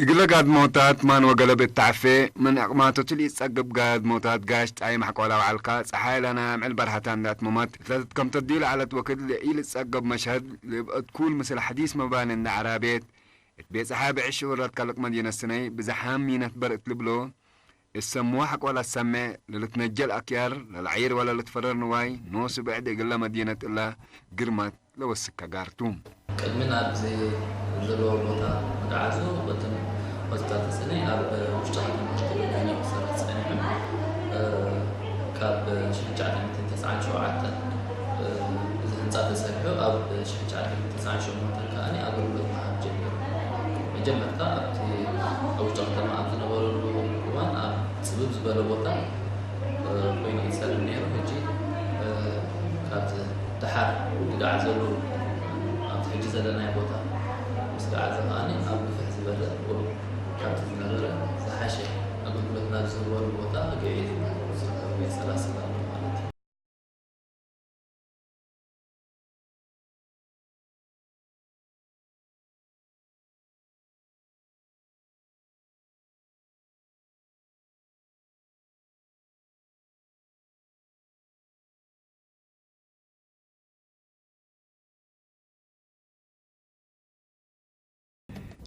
እግለ ጋድሞታት ማን ወገለ ብታዕፌ ምን ዕቕማቶት ልኢጸግብ ጋድሞታት ጋሽ ጻይ ማሕቆላ ዋዕልካ ጸሓይ ለና ምዕል በርሃታ እንዳትመመት እትለትት ከም ተዲል ዓለት ወክድ ልኢልጸገብ መሸድ ልብአት ኩል ምስል ሐዲስ መባኒ እንዳ ዓራቤት እት ቤጽሓ ብዕሽ ወረት ካልቅ መዲነት ስነይ ብዝሓም ይነትበር እት ልብሎ እሰምዋ ሐቆላ ሰሜ ለልትነጀል ኣክያር ለልዓይር ወለ ልትፈረር ንዋይ ኖሱ ብዕድ እግለ መዲነት እላ ግርማት ለወስከ ጋርቱ። ቅድሚ ናብዚ ዘለዎ ቦታ ምግዓዙ፣ ቅድም ሆስፒታል ተሰነይ ኣብ ውሽጢ ከተማ ሽክሉ ኮይኑ ክሰርሕ ጸኒሑ። እ፣ ካብ ሽሕን ትሽዓተ ሚእትን ተስዓን ሸውዓተን፣ እ፣ እዚ ህንጻ ተሰሪሑ፣ ኣብ ሽሕን ትሽዓተ ሚእትን ተስዓን ሸሞንተን ከኣ ኣገልግሎት ምሃብ ጀሚሩ። መጀመርታ ኣብቲ ኣብ ውሽጢ ከተማ ኣብ ዝነበረሉ እዋን ኣብ ጽብብ ዝበለ ቦታ፣ እ፣ ኮይኑ ይሰርሕ ነይሩ። ሕጂ፣ እ፣ ካብዚ ደሓር ዝገዓዘሉ፣ ኣብዚ ሕጂ ዘለናዮ ቦታ ምስ ገዓዘ ከኣ ኣብ ግፍሕ ዝበለ ወይ ካብቲ ዝነበረ ዝሓሸ ኣገልግሎት ናብ ዝህበሉ ቦታ ግዒዙ ሰላም ኣሎ ማለት እዩ።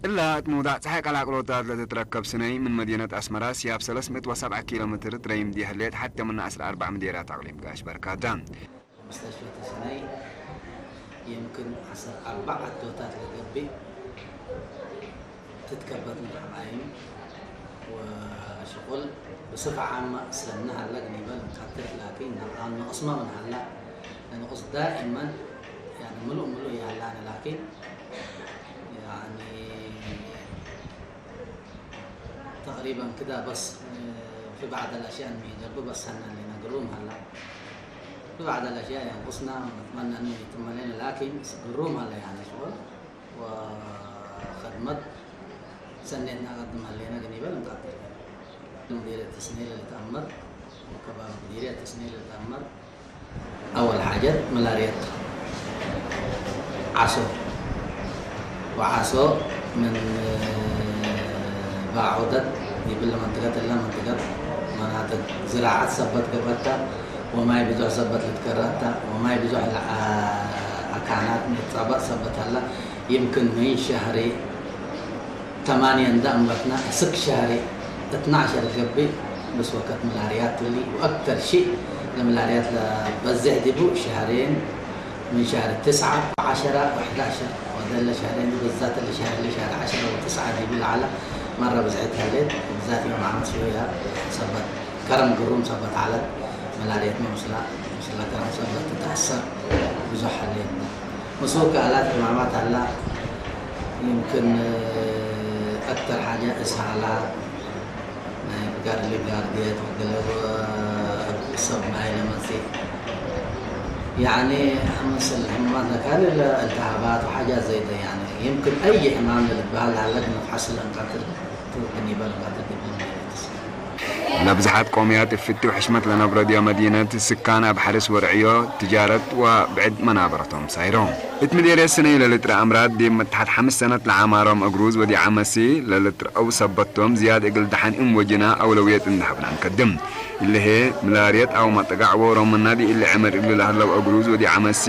እላ እት ምውዳቕ ጸሓይ ቀላቅሎታት ለትትረከብ ስነይ ምን መዲነት ኣስመራ ስያብ ሰለስምእት ወሰብዓ ኪሎ ሜትር ትረይም ዲህሌት ሓተ ምና ዕስራ ኣርባዕ ምዴራት ኣቕሊም ጋሽ በርካታ። ሐምሽተ ሺሕ ተስነይ يمكن ዓሰርተ ኣርባዕተ ኣዶታት ለገብእ ትትከበት ምን ሓማይም ወሽቁል ብስፍዓ ማእ ሰነ ሃላ ግኒበል ንካትር ላኪን ንቃም ንቅስማ ምን ሃላ ንንቁስ ዳኢመን ያኒ ምሉእ ምሉእ ያላኒ ላኪን ያኒ تقريبًا كده بس، آه، في بعض الأشياء إنه يجربوا بس هنا اللي نقروم هلا. في بعض الأشياء ينقصنا ونتمنى إنه يتم لنا، لكن قروم هلا يعني شغل وخدمة سنة نقدم هلا نقني بلا متأكد. مديرية التسنية اللي تأمر، وكباب مديرية التسنية اللي تأمر. أول حاجة ملاريات عسو وعسو من باعودت يبل منطقة إلا منطقة مناطق زراعة سبت قبتا وماي بزوح سبت لتكرتا وماي بزوح أكانات متصابت سبت هلا يمكن من شهري ثمانية ندأ أمرتنا سك شهري اتناشر قبي بس وقت ملاريات اللي وأكثر شيء الملاريات لبزح ديبو شهرين من شهر تسعة وعشرة وحداشر ودل شهرين بالذات اللي شهر اللي شهر عشرة وتسعة ديبو العلا مرة بزعتها ليت بالذات يوم عمت شوية سبت كرم قروم سبت على ملاريات ما مسلا مسلا كرم سبت تتأثر بزح الليل مسوك آلات المعمات على يمكن، آه، أكتر حاجة إسهالات، آه، بقار اللي بقار ديت وقلب، آه، الصب معي لمسي. يعني، مثل حمامات كان الالتهابات وحاجات زي ده، يعني. يمكن أي حمام اللي بقال على لجنة حصل أنقطر. بالنسبة للقطر دي. ለብዝሓት ቆምያት እፍቲ ወሕሽመት ለነብረ ድዮ መዲነት ስካን ኣብ ሓርስ ወርዕዮ ትጃረት ወብዕድ መናበረቶም ሳይሮም። እት ምዴርየት ስነይ ለልጥረ ኣምራት ዲብ መትሓት ሓምስ ሰነት ለዓማሮም እግሩዝ ወዲዓ መሲ ለልጥረአው ሰበቶም ዝያድ እግል ደሓን እም ወጅና ኣውለውየት እንድሃብና እንከድም። እልሄ ምላርየት ኣው መጠጋዕ ወሮምና ዲእሊ ዕመር እግል ለህለው እግሩዝ ወዲዓ መሲ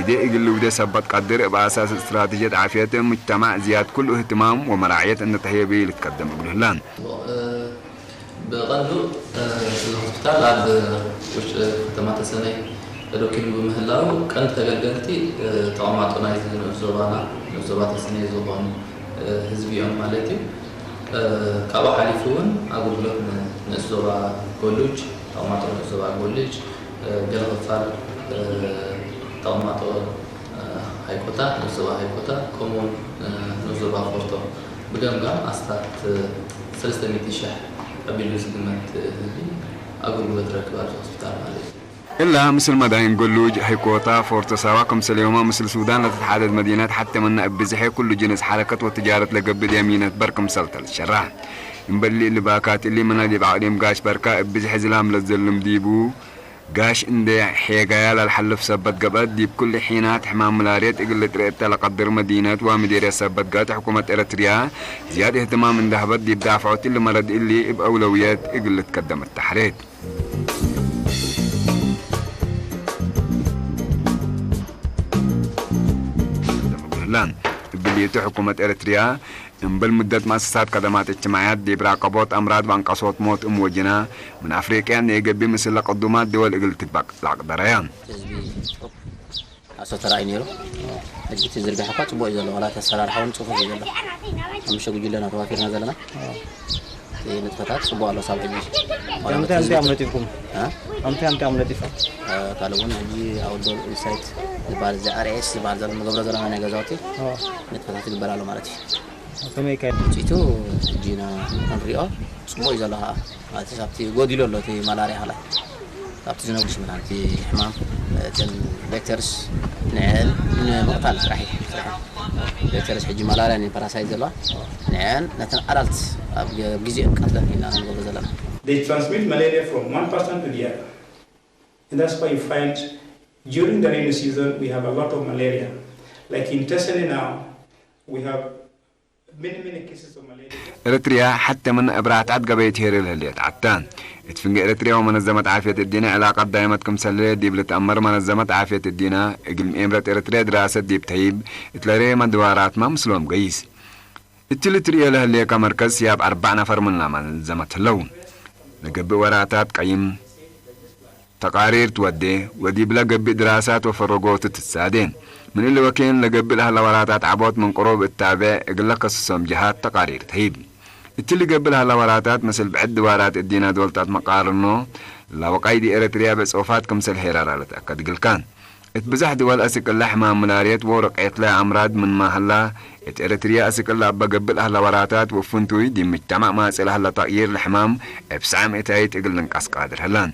እዴ እግል ልውደ ሰበት ቀድር እብ ኣሳስ እስትራትጅየት ዓፍየት ሙጅተማዕ ዝያድ ኩሉ እህትማም ወመራዕየት እንተተህየቢ ልትከደም እግል ህላን። ብቐንዱ፣ እ፣ እዚ ሆስፒታል ኣብ ውሽጢ ከተማ ተሰነይ ተደኪኑ ብምህላው፣ ቀንዲ ተገልገልቲ፣ እ፣ ተቐማጦ ናይዚ ንኡስ ዞባና፣ ንኡስ ዞባ ተሰነይ ዝኾኑ፣ እ፣ ህዝቢ እዮም ማለት እዩ። እ፣ ካብኡ ሓሊፉ እውን ኣገልግሎት ን-፣ ንኡስ ዞባ ጎሉጅ፣ ተቐማጦ ንኡስ ዞባ ጎሉጅ፣ እ፣ ገለ ክፋል፣ እ፣ ተቐማጦ፣ እ፣ ሃይኮታ፣ ንኡስ ዞባ ሃይኮታ፣ ከምኡውን፣ እ፣ ንኡስ ዞባ ፎርቶ ብገምጋም ኣስታት ሰለስተ ሚእቲ ሺሕ ኣቢሉ ዝግመት ህዝቢ ኣገልግሎት ይረክብ ኣብዚ ሆስፒታል ማለት እዩ። እላ ምስል መዳይን ጎሉጅ፣ ሃይኮታ፣ ፎርቶ ሳዋ ከምሰልዮማ ምስል ሱዳን ለተትሓደድ መዲነት ሓተመና እብ ብዝሐ ኩሉ ጅንስ ሓረከት ወትጃረት ለገብእ ደም ይነትበር ክምሰል ተልሸራ። እምበሊ እሊ ባካት እሊ መናዲ ባዕሊም ጋሽ በርካ እብ ብዝሐ ዝላም ለዘልም ዲቡ ጋሽ እንደ ሄጋያ ላልሓልፍ ሰበት ገበት ዲብ ኩሉ ሒናት ሕማም ምላርየት እግል ልጥረኤት ተለቀድር መዲነት ወምዴርየት ሰበት ገበት ሕኩመት ኤረትርያ ዝያድ እህትማም እንዳህበት ዲብ ዳፍዖት እሊ መረድ እሊ እብ አውለውየት እግል ልትከደም እተሓሬት። እብሊቱ ሕኩመት ኤረትርያ እምበል ሙደት መእሰሳት ከደማት እጅትማዕያት ዲብ ራቀቦት አምራድ ወአንቀሶት ሞት እም ወጅና ምን አፍሪቅያ ንኤገቢ ምስለ ቅዱማት ድወል እግል ትግባእ ለአቅደረያ። ህዝቢ ጽሑፍ ኣሶ ተራእዩ ነይሩ። ሕጂ እቲ ዝርግሐ እኳ ጽቡቕ እዩ ዘሎ። ዋላ እቲ ኣሰራርሓ እውን ጽፉፍ እዩ ዘሎ። ሓሙሽተ ጉጅለና ተዋፊርና ዘለና። እቲ ንጥፈታት ጽቡቕ ኣሎ ሳብ ሕጂ። ዋላ ከምቲ በቲ ኣምቲ ዝርግሐ ኣምለጢፍኩም? እ? ኣምቲ ኣምቲ ኣምለጢፋ? እ፣ ካልእ እውን ሕጂ ኣውዶ ኢንሳይት ዝበሃል እዚ ኣር ኤስ ዝበሃል ዘሎ ንገብሮ ዘለና ናይ ገዛውቲ ኦ። ንጥፈታት ይግበር ኣሎ ማለት እዩ። ከመይ ከ? ውፅኢቱ ሕጂ ኢና ክንሪኦ። ጽቡቕ እዩ ዘሎ ከዓ። ማለት ኣብቲ ጎዲሉ ኣሎ እቲ ማላርያ ከላይ። ኣብቲ ዝነብሩ ሽምና እቲ ሕማም፣ እተን ቬክተርስ ንዐን ንምቕታል ጥራሕ እዩ ስርሐን። ቬክተርስ ሕጂ ማላርያ ን ፓራሳይት ዘለዋ ንዐን ነተን ኣዳልት ኣብ ገ-፣ ኣብ ግዜኡ ቀትለን ኢና ንገብሮ ዘለና። They transmit malaria from one person to the other. And that's why you find during the rainy season, we have a lot of malaria. Like in Tesene now, we have many, many cases of malaria. ኤረትርያ ሐተ ምን እብራትዐት ገበየት ሄር ለህልየት ዐታ። እት ፍንጌ ኤረትርያ ወመነዘመት ዓፍየት እዲነ ዕላቀት ዳይመት ክምሰል ዲብ ልትአመር መነዘመት ዓፍየት እዲነ እግል ምኤምረት ኤረትርያ ድራሰት ዲብ ተሂብ እት ለሬ መድዋራትማ ምስሎም ገይስ። እት ልትርእዮ ለህሌከ መርከዝ ስያብ አርባዕ ነፈር ምንላ መነዘመት ህለው። ለገብእ ወራታት ቀይም ተቃሪር ትወዴ ወዲብለ ገብእ ድራሳት ወፈረጎቱ ትሳዴ። ምን እሊ ወኬን ለገብእ ለህለ ወራታት ዐቦት ምን ቅሩብ እታቤዕ እግለ ከስሶም ጀሃት ተቃሪር ተሂብ። እትሊ ገብእ ለህለ ወራታት ምስል ብዕድ ድዋራት እዲና ዶልታት መቃርኖ ለወቃይዲ ኤረትርያ ብጽሑፋት ክምስል ሄራራ ለትአከድ እግልካን። እት ብዘሕ ድወል አስቅለ ሕማም ምላርየት ወረቄትለ አምራድ ምን ማህላ እት ኤረትርያ አስቅለ አበ ገብእ ለህለ ወራታት ወፍንቱይ ዲብ ምጅተማዕ ማጽእ ለህለ ተቅይር ለሕማም እብ ሰዓም እታይት እግል ልንቀስ ቃድር ህላን።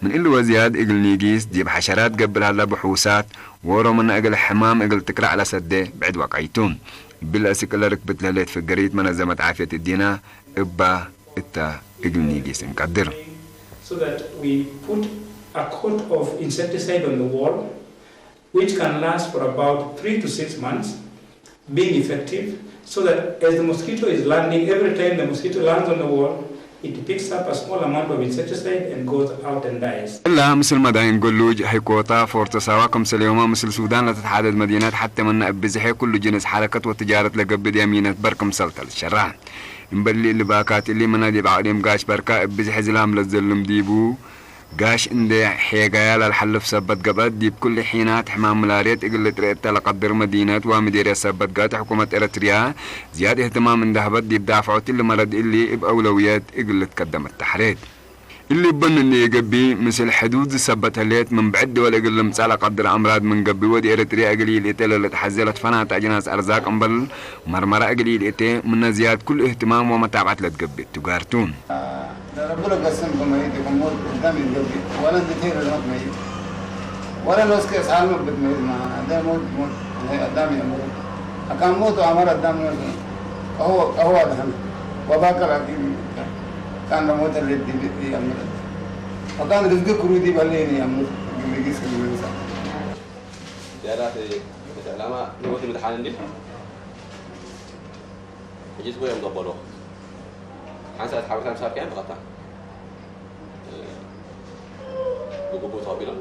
ምን እሊ ወዝያድ እግል ኒጊስ ዲብ ሐሸራት ገብእ ለሀለ ብሑሳት ዎሮ ምነ እግል ሕማም እግል ትክራዕ ለሰዴ ብዕድ ወቃይቱ። እብል አስቅለ ርክብት ለህሌት ፍገሪት መነዘመት ዓፍየት እዲና እባ እታ እግል ኒጊስ እንቀድር። So that we put a coat of insecticide on the wall which can last for about three to six months, being effective, so that as the mosquito is landing, every time the mosquito lands on the wall, it picks up a small amount of insecticide and goes out and dies. እላ ምስል መዳይን ገሉጅ፣ ሀይኮታ፣ ፎርቶ ሳዋ፣ ከምሰል ዮማ ምስል ሱዳን ለተትሓደድ መዲናት ሓተ መና እብ ብዝሐ ኩሉ ጅንስ ሓረከት ወትጃረት ለገብእ የሚነት በር ክምሰል ተልሸራ። እምበሊ እሊ ባካት እሊ መና ዲብ ዓቅሊም ጋሽ በርካ እብ ብዝሐ ዝላም ለዘልም ዲቡ፣ ጋሽ እንደ ሔጋያ ላልሓልፍ ሰበት ገብአት፣ ዲብ ኩሉ ሒናት ሕማም ምላርየት እግል ልጥረኤት ተለቀድር መዲነት ወምዴርየት ሰበት ገብአት ሕኩመት ኤረትርያ ዝያድ እህትማም እንዳህበት፣ ዲብ ዳፍዖት እሊ መረድ እሊ እብ አውለውየት እግል ልትከደም እተሐሬት። እሊ በን እንደ የገቢ ምስል ሕዱድ ዝሰበት ህሌት ምን ብዕድ ወለ እግል ልምጻእ ለቀድር አምራድ ምን ገቢ ወዲ ኤረትርያ እግል ይልእተ ለልትሐዜ ለትፈናተ አጅናስ አርዛቅ እምበል መርመራ እግል ይልእተ ምነ ዝያድ ኩሉ እህትማም ወመታብዐት ለትገብእ ትጋርቱ። ربنا قسمكم هيدي أمور قدام الجوي، ولا أنت تيري لك ميت، ولا نسكي أسعار ما بتميت معنا. ده موت، موت، هي قدام يا موت. أكان موت وعمر قدام موت. هو، هو ده هم. وباك الأكيد. كان موت اللي بدي بدي يا موت. وكان رزقك رودي بليني يا موت. اللي قيس اللي ينسى. يا راتي، بس علامة نوت متحان عندي. ሕጂ ጽቡቕ እዮም ዘበሎ። ሓንሳእ ሓበሬታ ምስ ሃብካዮም ብቐጥታ፣ እ፣ ብግቡእ ተቐቢሎም፣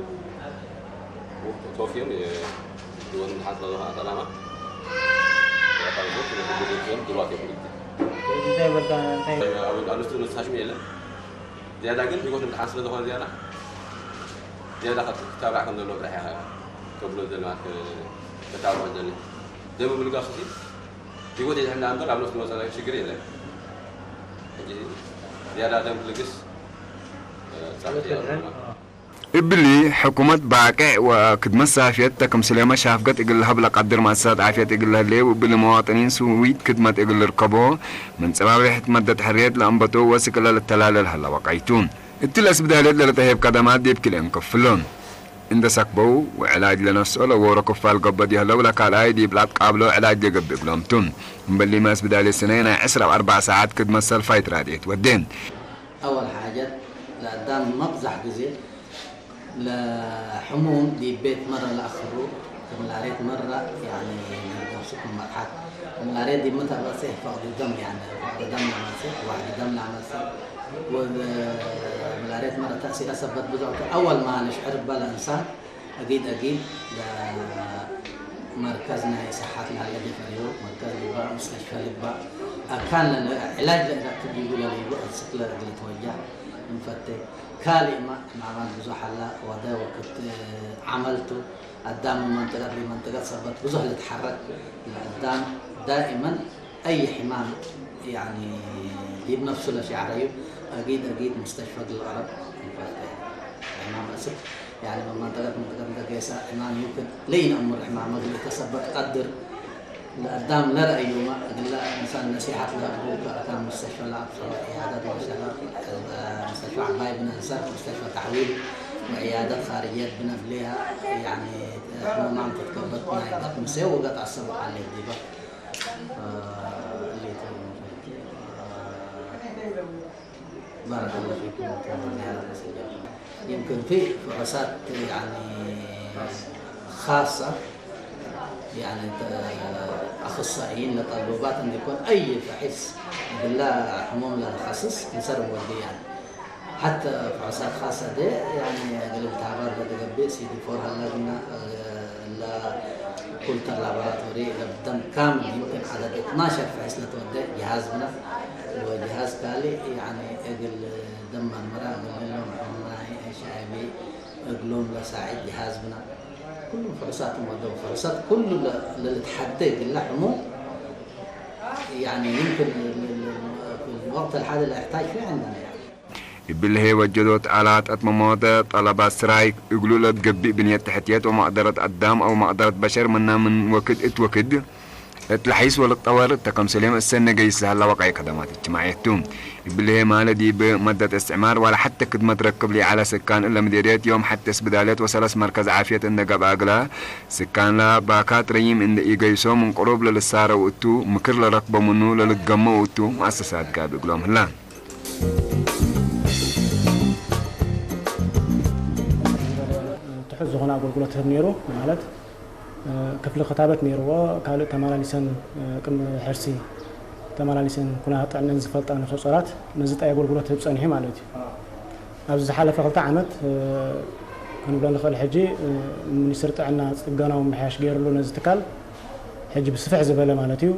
ተወፍዮም፣ እ፣ ህይወት ምድሓን ስለ ዝኾነ እቲ ዕላማ፣ ብቐጥታ ንግቡእ ተወፍዮም ድልዋት እዮም። እንታይ በልካ? እንታይ? ኣብ፣ ኣብ ንሱ መተሓሽም የለን። ዝያዳ ግን ህይወት ምድሓን ስለ ዝኾነ ዝያዳ፣ ዝያዳ ካብ፣ ክታብዕ ከም ዘለዎ ጥራሕ ኢኻ ተብሎ ዘለካ፣ ክ-፣ ክታብዖ ዘለ። ደም ምልጋሱ ሲ፣ ህይወት የድሕን እምበር ኣብ ነፍሲ መጸና ሽግር የለን። ሕጂ ዝያዳ ደም ትልግስ፣ እ፣ ጸርፊ ትድሕን። ኣለና። እብሊ ሕኩመት ባቅዕ ወክድመት ሳፍየት ተክምስሌመ ሻፍገት እግል ለሀብ ለቀድር መእሰሳት ዓፍየት እግል ለህሌ ወእብሊ መዋጥኒን ስዊት ክድመት እግል ልርከቦ ምን ጸባቤሕ ትመደት ሕርየት ለአንበቶ ወስክ ለልተላለ ለሀላ ወቃይቱ። እትለ እስብዳልየት ለልጠሄብ ከደማት ዲብ ክልኤን ከፍሎ እንደ ሰክበው ወዕላጅ ለነስኦ ለዎሮ ክፋል ገበድ የህለው ለካልኣይ ዲብ ላትቃብሎ ዕላጅ ለገብእ እግሎምቱ። እምበሊመ እስብዳልየት ስነይ ናይ ዕስራ አብ አርባዕ ሰዓት ክድመት ሰልፋይት ራድየት ወዴ። أول حاجة لقدام ما بزح ጊዜ ለሕሙም ዲብ ቤት መረ ለኣክሩ፣ ክም ላሬት መረ፣ ያኒ፣ ነብሱ ክም መርሓት፣ ክም ላሬት ዲብ ምተ በጽሕ ፈቅድ ደም፣ ያኒ፣ ፈቅድ ደም ለመጽእ፣ ዋሕድ ደም ለመጽእ፣ ወ-፣ ላሬት መረ ተእሲረ ሰበት ብዙሕ፣ አወል ማ ንሽዕር በለ እንሳን፣ አጊድ አጊድ፣ ለመርከዝ ናይ ሰሓት ለሀለ ዲፈሪሁ፣ መርከዝ ልባ፣ ሙስተሽፈ ልባ፣ አካን ለለ-፣ ዕላጅ ለእረክብ ዲቡ ለልይቡ፣ አስክ ለእግል ተወጃህ እንፈቴ። ካልእ ማ-፣ ማዕማል ብዙሕ አላ፣ ወደ ወቅት ዓመልቱ፣ አዳም ምን መንጠቀት ለመንጠቀት ሰበት ብዙሕ ልትሐረክ፣ ለአዳም ዳኢመን አይ ሕማም፣ ያኒ፣ ዲብ ነፍሱ ለሸዕረዩ፣ አጊድ አጊድ ሙስተሽፈ ግል ቀረብ እንፈቴ። ሕማም አስክ፣ ያኒ፣ ምን መንጠቀት መንጠቀት እንተ ጌሰ፣ ሕማም ይምክን ለኢነአምር ሕማም እግል ኢተሰበት ቀድር፣ ለአዳም ለረአዩመ እግለ እንሳን ነሲሐት ለሀቡ፣ ከአካን ሙስተሽፈ ለአብጽሖ፣ ዒያደት ማሻላ፣ ሙስተሽፈ ዐባይ ብነ እንሰር፣ ሙስተሽፈ ተሕዊል ወዕያደት ኻርጅየት ብነ ብሌሃ፣ ያኒ፣ ሕሙማም ትትከበት ናይ ገጥ ምሴ ወገጥ አሰብ ዐሌት ዲበ። አ፣ እሊቱ፣ ባረከላሁ ፊኩም። يمكن في فحوصات يعني خاصة يعني أخصائيين لطلبات أن يكون أي فحص بالله حموم لا تخصص نسر ودي يعني حتى فحوصات خاصة دي يعني قلت تعبر لدقبي سي دي فور هلا قلنا لا كولتر لابوراتوري لبدم كامل يمكن عدد اثناشر فحص لتودي جهاز بنا وجهاز كالي يعني اقل دم المرأة اقل لهم حموم اتش اي في اقلهم لساعد جهاز بنا كل فحوصات مودة وفحوصات كل للتحدي قل حموم يعني يمكن في الوقت الحالي لا يحتاج فيه عندنا يعني. እብልሄ ወጀዶት አላት አትመሞተ ጠለባት ስራይ እግሉ ለትገቢእ ብንየት ተሕትየት ወመቅደረት አዳም አው መቅደረት በሸር ምና ምን ወክድ እት ወክድ እት ለሐይስ ወልትጠወር እተ ከምሰሌም እሰነ ገይስ ለሀላ ወቃይ ከደማት እጅትማዕየት ቱ። እብልሄ ማለ ዲብ መደት እስትዕማር ዋላ ሐተ ክድመት ረክብ ለይዐለ ስካን እለ ምዴርየት ዮም ሐተ እስብዳልየት ወሰለስ መርከዝ ዓፍየት እንደ ገብአ እግለ ስካን ለባካት ረይም እንደ ኢገይሶ ምን ቅሩብ ለልሳረው እቱ ምክር ለረክቦ ምኑ ለልትገመው እቱ መአሰሳት ጋብ እግሎም ህላ። ትሑት ዝኾነ ኣገልግሎት ትህብ ነይሩ። ማለት፣ እ፣ ክፍሊ ክታበት ነይርዎ። ካልእ ተመላሊሰን፣ እ፣ ቅድሚ ሕርሲ ተመላሊሰን ኩነታት ጥዕነን ዝፈልጣ ነፍሰ ጾራት ነዚ ጥራይ ኣገልግሎት ትህብ ጸኒሑ ማለት እዩ። ኣብዚ ዝሓለፈ ክልተ ዓመት፣ እ፣ ክንብሎ ንኽእል ሕጂ፣ እ፣ ሚኒስትሪ ጥዕና ጽገናዊ ምምሕያሽ ገይርሉ ነዚ ትካል ሕጂ ብስፍሕ ዝበለ ማለት እዩ።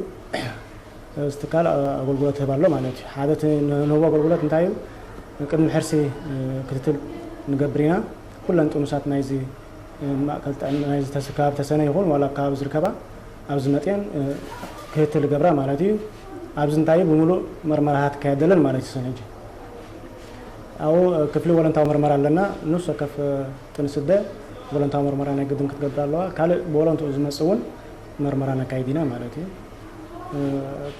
እዚ ትካል ኣገልግሎት ይህብ ኣሎ ማለት እዩ። ሓደ እቲ ንህቦ ኣገልግሎት እንታይ እዩ? ቅድሚ ሕርሲ፣ እ፣ ክትትል ንገብር ኢና። ኩለን ጥኑሳት ናይዚ፣ እ፣ ማእከል ጥዕና ናይዚ ተስ-፣ ከባቢ ተሰነ ይኹን ዋላ ኣብ ከባቢ ዝርከባ ኣብዚ መጥየን፣ እ፣ ክትትል ይገብራ ማለት እዩ። ኣብዚ እንታይ እዩ? ብምሉእ መርመራታት ይካየደለን ማለት እዩ። ሰነ ሕጂ ኣብኡ፣ እ፣ ክፍሊ ወለንታዊ መርመራ ኣለና። ንሱ ወከፍ፣ እ፣ ጥንስደ ወለንታዊ መርመራ ናይ ግድን ክትገብር ኣለዋ። ካልእ ብወለንትኡ ዝመጽእ እውን መርመራ ነካይድ ኢና ማለት እዩ። እ፣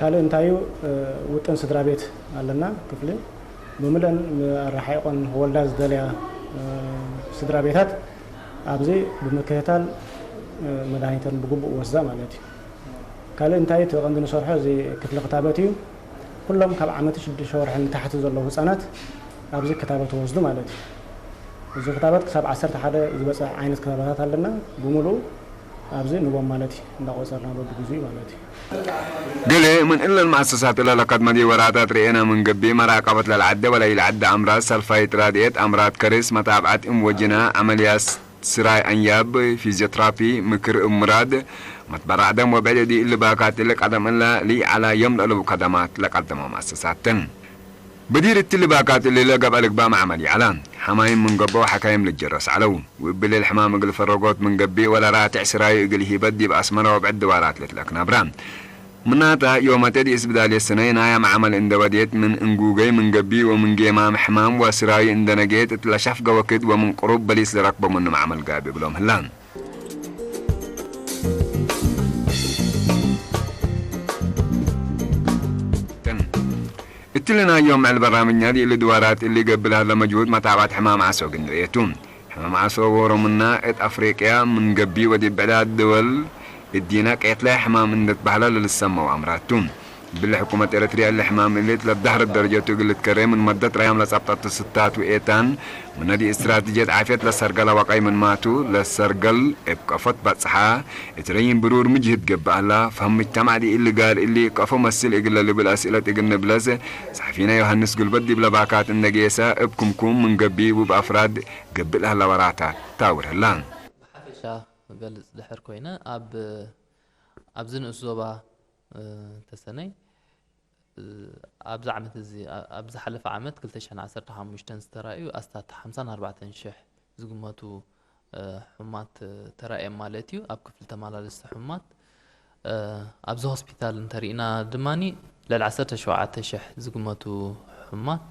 ካልእ እንታይ እዩ? እ፣ ውጥን ስድራ ቤት ኣለና ክፍሊ። ብምልአን ኣረሓይቆን ክወልዳ ዝደልያ፣ እ፣ ስድራ ቤታት ኣብዚ ብምክትታል፣ እ፣ መድሃኒተን ብግቡእ ወስዳ ማለት እዩ። ካልእ እንታይ እቲ ቀንዲ ንሰርሖ እዚ ክፍሊ ክታበት እዩ። ኩሎም ካብ ዓመት ሽዱሽተ ወርሒ ንታሕቲ ዘለዉ ህጻናት ኣብዚ ክታበት ወስዱ ማለት እዩ። እዚ ክታበት ክሳብ ዓሰርተ ሓደ ዝበጽሕ ዓይነት ክታበታት ኣለና። ብምሉኡ ኣብዚ ንቦም ማለት እዩ። እንዳቆጸርና በብግዚኡ ማለት እዩ። ገለ ምን እለን መኣሰሳት ለለከት መዲወራታት ርኤና ምን ገቢ መራቀበት ለልዓደ ወላ ኢልዓደ ኣምራት ሰልፋይት ራድኤት ኣምራት ከርስ መታብዓት እምወጅና ዓመልያስ ስራይ አንያብ ፊዚዮትራፒ ምክር እምራድ መትበራዕደም ወበዕድ ዲ እልባካት ለቀደም እለ ልይዓላ ዮም ለእለቡ ከደማት ለቀደመ መኣሰሳትን። በዲር እትልባካት እለ ለገብአ ልግባም ዓመል ይዓላ። ሐማይም ምን ገቦ ሐካይም ልጀረስ ዓለው። ወእብልል ሕማም እግል ፈረጎት ምን ገቢእ ወለ ራትዕ ስራዩ እግል ሂበት ዲብ አስመራ ወብዕድ ድዋራት ልትለክ ናብራ። ምናታ ዮመቴ ዲእስብዳልየት ስነይ ናያ መዓመል እንደ ወዴት ምን እንጉገይ ምን ገቢእ ወምን ጌማም ሕማም ወስራዩ እንደ ነጌት እት ለሻፍገ ወክድ ወምን ቅሩብ በሊስ ልረክቦ ምኑ መዓመል ጋቢ እግሎም ህላ። እትሊ ናዮም ዕል በራምኛ ዲእሊ ድዋራት እሊ ገብላህ ለመጅሁድ መታባት ሕማም ዓሶ ግን ርእየቱ። ሕማም ዓሶ ወሮምና እት አፍሪቅያ ምን ገቢ ወዲብ ብዕዳት ድወል እዲና ቄትለ ሕማም እንደትባህለ ለልሰመው አምራቱ። ብልሕኩመት ኤረትርያ ለሕማም እልት ለዳህረት ደረጀቱ እግል ልትከሬ ምን መደት ራያም ለጻብጣት ስታት ውኤታን ምነዲ እስትራትጅየት ዓፍየት ለሰርገል አዋቃይ ምን ማቱ ለሰርገል እብ ቀፎት ባጽሓ እትረይን ብሩር ምጅህድ ገብአላ ፈህም ምጅተማዕ ዲ እሊ ጋር እሊ ቀፎ መስል እግለ ልብል አስእለት እግል ንብለስ ጸሐፊና ዮሐንስ ጉልበት ዲብ ለባካት እነጌሰ እብ ክምኩም ምን ገቢ ውብ አፍራድ ገብእ ለህላ ወራታት ታውር ህላ። ብሓፈሻ ክገልጽ ድሕር ኮይነ፣ ኣብ፣ ኣብዚ ንኡስ ዞባ፣ እ፣ ተሰነይ፣ እ፣ ኣብዚ ዓመት እዚ፣ ኣ-፣ ኣብ ዝሓለፈ ዓመት ክልተ ሽሕን ዓሰርተ ሓሙሽተን ዝተራእዩ ኣስታት ሓምሳን ኣርባዕተን ሽሕ ዝግመቱ፣ እ፣ ሕሙማት፣ እ፣ ተራእዮም ማለት እዩ። ኣብ ክፍሊ ተመላለስቲ ሕሙማት፣ እ፣ ኣብዚ ሆስፒታል እንተሪእና ድማኒ ልዕሊ ዓሰርተ ሸውዓተ ሽሕ ዝግመቱ ሕሙማት፣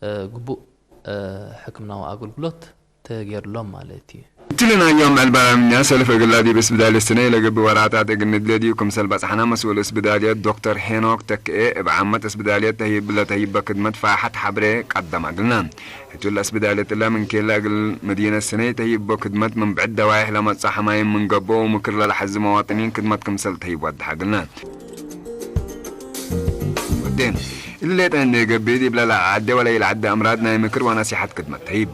እ፣ ግቡእ፣ እ፣ ሕክምናዊ ኣገልግሎት ተገይርሎም ማለት እዩ። እትልናዮም ዕልባላምኛ ሰልፍ እግላ ዲብ እስብዳል ስነይ ለግብ ወራታት እግል ንድለድዩ ክምሰል በጽሐና መስኡል እስብዳልየት ዶክተር ሄኖክ ተክኤ እብ ዓመት እስብዳልየት ተሂብ ለተሂበ ክድመት ፋሓት ሓብሬ ቀደም አግልና። እቱ ለእስብዳልየት እላ ምን ኬላ እግል መዲነት ስነይ ተሂቦ ክድመት ምን ብዕድ ደዋይሕ ለመጽኦ ሐማይም ምን ገብኦ ወምክር ለለሐዚ መዋጥኒን ክድመት ክምሰል ተሂብ ወድሕ አግልና። ወዴን እሊ ሌጠ እንዴ ገብእ ዲብ ለለዓደ ወለ ኢልዓደ አምራድ ናይ ምክር ወነሲሐት ክድመት ተሂብ።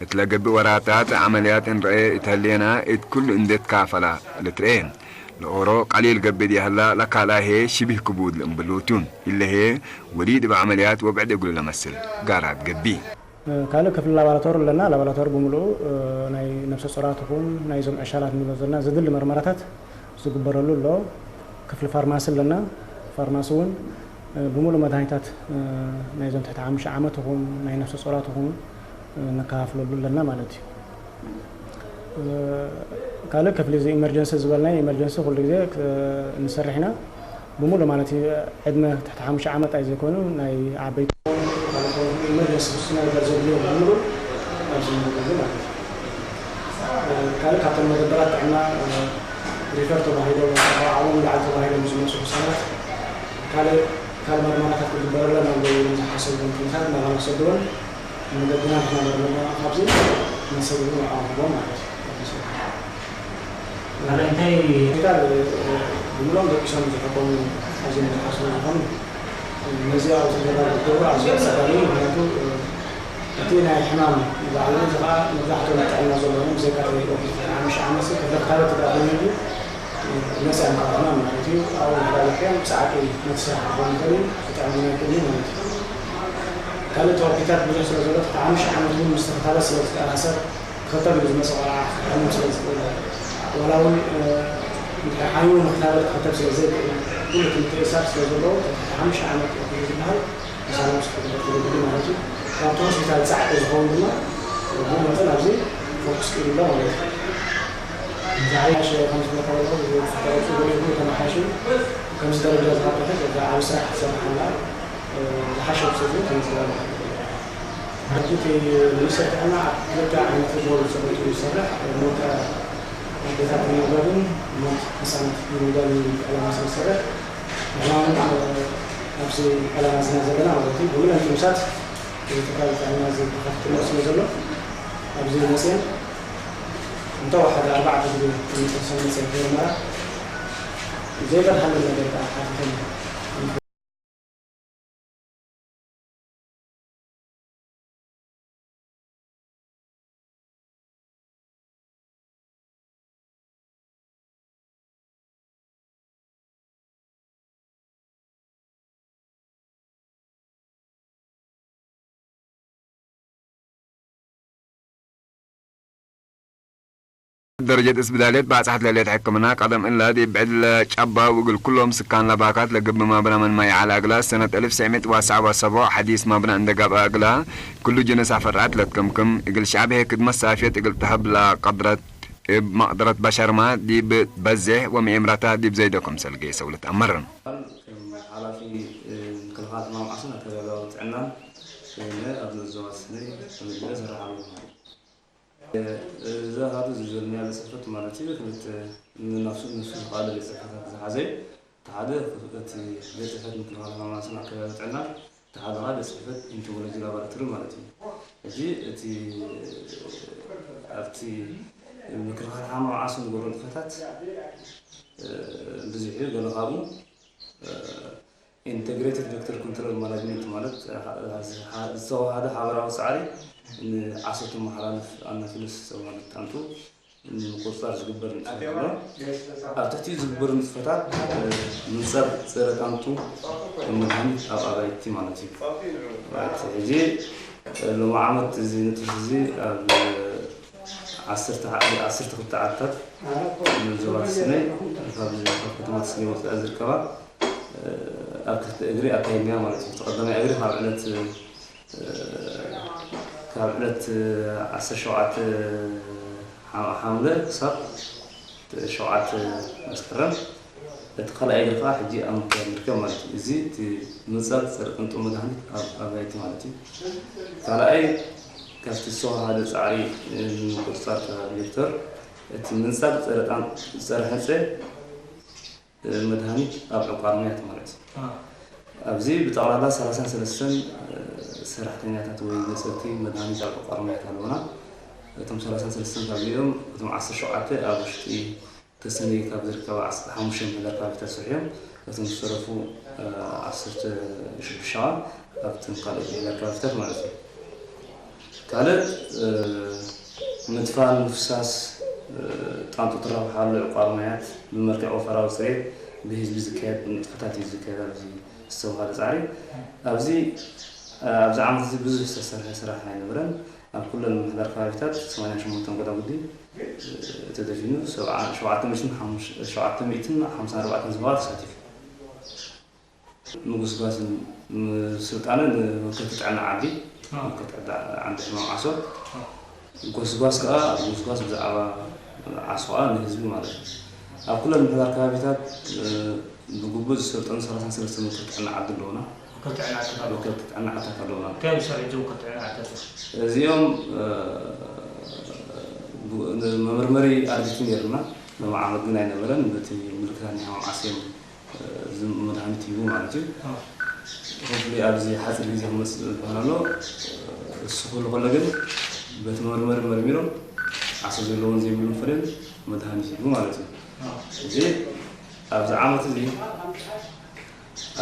እት ለገብእ ወራታት ዐመልያት እንረኤ እት ህሌና፣ እት ኩሉ እንዴ ትካፈላ ልትረኤ። ለኦሮ ቀሊል ገብእ ዲሀላ፣ ለካልአ ህዬ ሽቢህ ክቡድ ልእምብሉቱ። እለ ህዬ ወሊድ እብ ዐመልያት ወብዕድ እግሉ ለመስል ጋራት ገብእ። ካልእ ክፍሊ ላቦራቶሪ ኣለና። ላቦራቶሪ ብምሉኡ፣ እ፣ ናይ ነፍሰ ጾራት ይኹን ናይዞም ዕሻላት ንብሎ ዘለና ዘድሊ መርመራታት ዝግበረሉ ኣሎ። ክፍሊ ፋርማሲ ኣለና። ፋርማሲ እውን፣ እ፣ ብምሉእ መድሃኒታት፣ እ፣ ናይዞም ትሕቲ ሓሙሽተ ዓመት ይኹን ናይ ነፍሰ ጾራት ይኹን፣ እ፣ ነከፋፍለሉ ኣለና ማለት እዩ። እ፣ ካልእ ክፍሊ እዚ ኢመርጀንሲ ዝበልናዮ፣ ኢመርጀንሲ ኩሉ ግዜ ክ-፣ ንሰርሕ ኢና። ብምሉእ ማለት እዩ፣ ዕድመ ትሕቲ ሓሙሽተ ዓመት ኣይ ዘይኮኑ፣ ናይ ዓበይቲ ኢመርጀንሲ ውስነ ነገር ዘድልዮ ብምሉእ ኣብዚ ንረክበሉ ማለት እዩ። ካልእ ካብተን መደበራት ጥዕና፣ ሪፈር ተባሂሎም፣ ካብኦም ንላዕሊ ተባሂሎም ዝመጹ ሕሳባት፣ ካልእ፣ ካልእ መርመራታት ክግበረለን ኣለዎ ኢሎም ዝሓሰብዎም ኩነታት እናበሉ ክሰድዎም፣ መደብና ንሕና መርመርና ካብዚ መሰሉ ንዕኦም ሂቦም ማለት እዩ። ካልእ እንታይ ሆስፒታል፣ ብምሎም ደቂሶም ዝሕከሙ፣ ኣዝዮም ዝሓስቡ ዝኾኑ፣ ነዚ ኣብዚ ገባር ዝገብሩ ኣዝዩ ኣጸጋሚ እዩ። ምኽንያቱ፣ እቲ ናይ ሕማም ባዕሉ እዚ ኸዓ መብዛሕትኦም ጥዕና ዘለዎም ብዘይካ እቲ ሓሙሽተ ዓመት ሰብ ክፍለ ክታበት ተዳኺሙ እዩ። ነፃ እዮም ካብ ሕማም ማለት እዩ። ኣብኡ ንሕዳለክዮም ብሰዓቂ ነቲ ስራሕ ክኾን ይኽእል እዩ። እቲ ጥዕና ናይ ቅድሚ ማለት እዩ። ካልእ ተወኪታት ብዙሕ ስለ ዘሎ፣ እቲ ሓሙሽተ ዓመት እውን ምስ ተኽታበት ስለ ዝተኣሳሰር፣ ክኽተብ ኢሉ ዝመጽእ ቆልዓ ክሕምም ስለ ዝኽእል፣ ዋላ እውን፣ እ፣ እንድሕር ሓሚሙ ንክታበት ክኽተብ ስለ ዘይክእል፣ ኩሉ እቲ ምትእስሳር ስለ ዘለዎ፣ እቲ ሓሙሽተ ዓመት ክፍሊ ዝበሃል ተሳለምቲ ክግበር ተገዲዱ ማለት እዩ። ካብቲ ሆስፒታል ጻዕቂ ዝኸውን ድማ፣ ብኡ መጠን ኣብዚ ፎኩስ ክኢሉ ኣሎ ማለት እዩ። ዝሓሸ ከም ዝመኸበሉ ዝፈጠረቱ ገሊኡ ተመሓይሹ፣ ከምዚ ደረጃ ዝሃበ ሕዚ ዓቢ ስራሕ ትሰርሕ ኣላ። ዝሓሸ ውፅኢት እውን ተመዝጊቡ ኣሎ። ሕጂ እቲ ሚኒስትር ጥዕና ኣብ ክልተ ዓይነት ዶር ዝሰበቱ ይሰርሕ። ሞት ኣዴታት ንምውላድን ሞት ህፃናት ንምውላድን ዕላማ ስለ ዝሰርሕ፣ ንሕና እውን ኣብዚ ዕላማ ዝና ዘለና ማለት እዩ። ብምሉእን ጥኑሳት እዚ ትካል ጥዕና እዚ ተኸፊትሎ ስለ ዘሎ፣ ኣብዚ መፅየን እንተወሓደ ኣርባዕተ ግዜ ንጥርሰን መፅየን ክምርመራ ዘይበርሃለን ነገር ከዓ ሓቲተን ደረጀት እስብዳልየት ባጽሓት ለሌት ሕክምና ቀደም እላ ዲብ ብዕድ ለጨባው እግል ኩሎም ስካን ለባካት ለግብ ማብና ምን ማይ ዓላ እግላ ሰነት እልፍ ሰዕሚት ወሰዓ ወሰቦ ሐዲስ ማብና እንደ ጋብአ እግላ ኩሉ ጅንስ አፈርዓት ለትከምክም እግል ሸዕብ ሄ ክድመት ሳፍየት እግል ተሀብ ለቀድረት እብ መቅደረት በሸርማ ዲብ በዜሕ ወምኤምራታ ዲብ ዘይዶ ክምሰል ገይሰው ልትአመር። ከም ሓላፊ ምክልኻል ሕማም ዓስን ኣከባቢያዊ ጥዕናን ኮይነ ኣብዚ ዞባ ሰነይ ተመዲበ እሰርሕ ኣለኹ። እዚ ኣሃዱ እዚ ዘለናዮ ቤት ጽሕፈት ማለት እዩ፣ ክልተ ንነፍሱ ንሱ ዝኸኣለ ቤት ጽሕፈታት ዝሓዘ እዩ። እቲ ሓደ እቲ ቤት ጽሕፈት ምክልኻል ሕማም ዓስን ኣከባቢ ጥዕና፣ እቲ ሓደ ከዓ ቤት ጽሕፈት ኢንቶሞሎጂ ላቦራቶሪ ማለት እዩ። ሕጂ እቲ ኣብቲ ምክልኻል ሕማም ዓስን ዝገብሮ ንጥፈታት፣ እ፣ ብዙሕ እዩ። ገለ ካብኡ፣ እ፣ Integrated Vector Control Management ማለት ዝተዋሃደ ሓበራዊ ፃዕሪ ንዓሶ ተመሓላልፍ ኣናፊሎስ ዝተባህለት ጣንጡ ንምቁፅፃር ዝግበር ንጥፈት ኣሎ። ኣብ ትሕቲኡ ዝግበሩ ንጥፈታት ምንፃር ፀረ ጣንጡ መድሃኒት ኣብ ኣባይቲ ማለት እዩ። ሕጂ ሎሚ ዓመት እዚ ንጥፈት እዚ ኣብ ዓሰርተ ክልተ ዓድታት ዞባ ተሰነይ ካብ ከተማ ተሰነይ ወፃኢ ዝርከባ ኣብ ክልተ እግሪ ኣካይድና ማለት እዩ። እቲ ቀዳማይ እግሪ ካብ ዕለት ካብ ዕለት ዓሰርተ ሸውዓተ ሓምለ ክሳብ ሸውዓተ መስከረም፣ እቲ ካልኣይ እግሪ ከዓ ሕጂ ኣብ ምክያድ ንርከብ ማለት እዩ። እዚ እቲ ምንፃር ፀረ ጣንጡ መድሃኒት ኣብ ኣባይቲ ማለት እዩ። ካልኣይ ካብቲ ዝተዋሃደ ፃዕሪ ንምቁፅፃር ቬክተር እቲ ምንፃር ፀረ ሕፀ መድሃኒት ኣብ ዕቋር ማያት ማለት እዩ። ኣብዚ ብጠቕላላ ሰላሳን ሰለስተን ሰራሕተኛታት ወይ ነፀርቲ መድሃኒት ኣብ ዕቋር ማያት ኣለውና። እቶም ሰላሳን ሰለስተን ካብዚኦም እቶም ዓሰርተ ሸውዓተ ኣብ ውሽጢ ተሰነይ ካብ ዝርከባ ዓሰርተ ሓሙሽተ ምሕደር ከባቢታት ስርሑ እዮም። እቶም ዝተረፉ ዓሰርተ ሽዱሽተ ኣብተን ካልኦት ምሕደር ከባቢታት ማለት እዩ። ካልእ ምትፋን ምፍሳስ ጣንጡ ትረብሓሉ ዕቋር ማያት ብመልክዕ ወፈራዊ ፅሬት ብህዝቢ ዝካየድ ንጥፈታት እዩ ዝካየድ ኣብዚ ዝተባሃለ ፃዕሪ። ኣብዚ ኣብዚ ዓመት እዚ ብዙሕ ዝተሰርሐ ስራሕ ኣይነበረን። ኣብ ኩለን ምምሕዳር ከባቢታት ሰማንያን ሸሞንተን ጎዳጉዲ ተደፊኑ ሸውዓተ ሚእትን ሓምሳን ኣርባዕተን ዝባባ ተሳቲፉ። ምጉስጓስን ስልጣንን ወከልቲ ጥዕና ዓዲ ወከልቲ ዓዲ ሕማም ዓሶ ጎስጓስ ከዓ ጎስጓስ ብዛዕባ ዓሶ ከዓ ንህዝቢ ማለት እዩ። ኣብ ኩለን ምሕዳር ከባቢታት ብግቡእ ዝሰልጠኑ ሰላሳን ሰለስተን ወከልቲ ጥዕና ዓዲ ኣለውና። ወከልቲ ጥዕና ዓድታት ኣለውና። እንታይ እዮም ዝሰርሑ እዞም ወከልቲ ጥዕና ዓድታት? እዚኦም መመርመሪ ኣርዲቲ ነይርና። ሎም ዓመት ግን ኣይነበረን። በቲ ምልክታት ናይ ሕማም ዓሶ እዮም መድሃኒት ሂቡ ማለት እዩ። ሆፕሊ ኣብዚ ሓፂር ግዜ ክመፅእ ዝበሃል ኣሎ። እሱ ክህሉ ከሎ ግን በቲ መርመሪ መርሚሮም ዓሶ ዘለዎን ዘይብሉን ፈሊዮም መድሃኒት ሂቡ ማለት እዩ። እዚ ኣብዚ ዓመት እዚ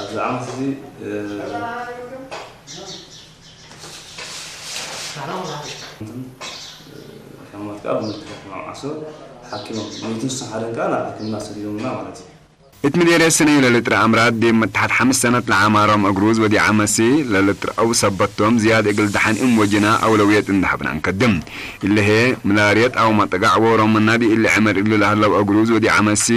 ኣብዚ ዓመት እዚ ሕማማት ከዓ ብምልክት ሕማም ዓሶ ሓኪሞም ሚእትን ስሳን ሓደን ከዓ ናብ ሕክምና ሰዲዶምና ማለት እዩ። እት ምዴርየት ስነዩ ለልጥረ ኣምራት ዴብ መትሓት ሓምስ ሰነት ለዓማሮም እግሩዝ ወዲዓመሲ ለልጥረአው ሰበቶም ዝያድ እግል ደሓን እም ወጅና ኣውለውየት እንዳሃብና እንከድም። እለሄ ምላርየት ኣው መጠጋዕ ወሮም መናዲ እለ ዕመር እግል ለህለው እግሩዝ ወዲዓመሲ